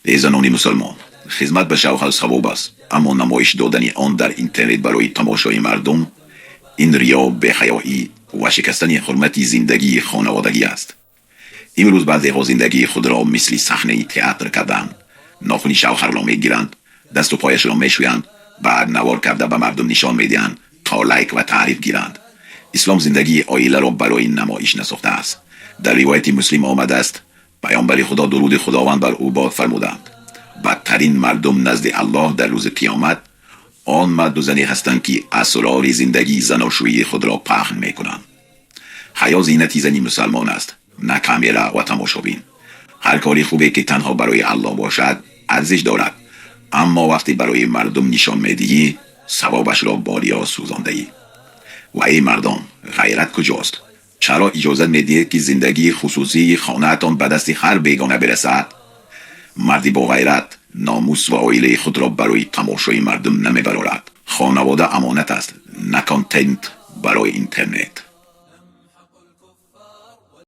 Эй занони мусулмон, хизмат ба шавҳар савоб аст, аммо намоиш додани он дар интернет барои тамошои мардум ин риё, беҳаёӣ ва шикастани ҳурмати зиндагии хонаводагӣ аст. Имрӯз баъзеҳо зиндагии худро мисли саҳнаи театр карданд. Нохуни шавҳарро мегиранд, дасту пояшро мешӯянд, баъд навор карда ба мардум нишон медиҳанд, то лайк ва таъриф гиранд. Ислом зиндагии оиларо барои намоиш насохтааст. Дар ривояти Муслим омадааст, паёмбари Худо, дуруди Худованд бар ӯ бод, фармуданд: «Бадтарин мардум назди Аллоҳ дар рӯзи қиёмат он марду зане ҳастанд, ки асрори зиндагии заношӯии худро паҳн мекунанд». Ҳаё зинати зани мусалмон аст, на камера ва тамошобин. Ҳар кори хубе, ки танҳо барои Аллоҳ бошад, арзиш дорад, аммо вақте барои мардум нишон медиҳӣ, савобашро бо риё сӯзондаӣ. Ва эй мардон, ғайрат куҷост? Чаро иҷозат медиҳед, ки зиндагии хусусии хонаатон ба дасти ҳар бегона бирасад? Марди боғайрат номус ва оилаи худро барои тамошои мардум намебарорад. Хонавода амонат аст, на контент барои интернет.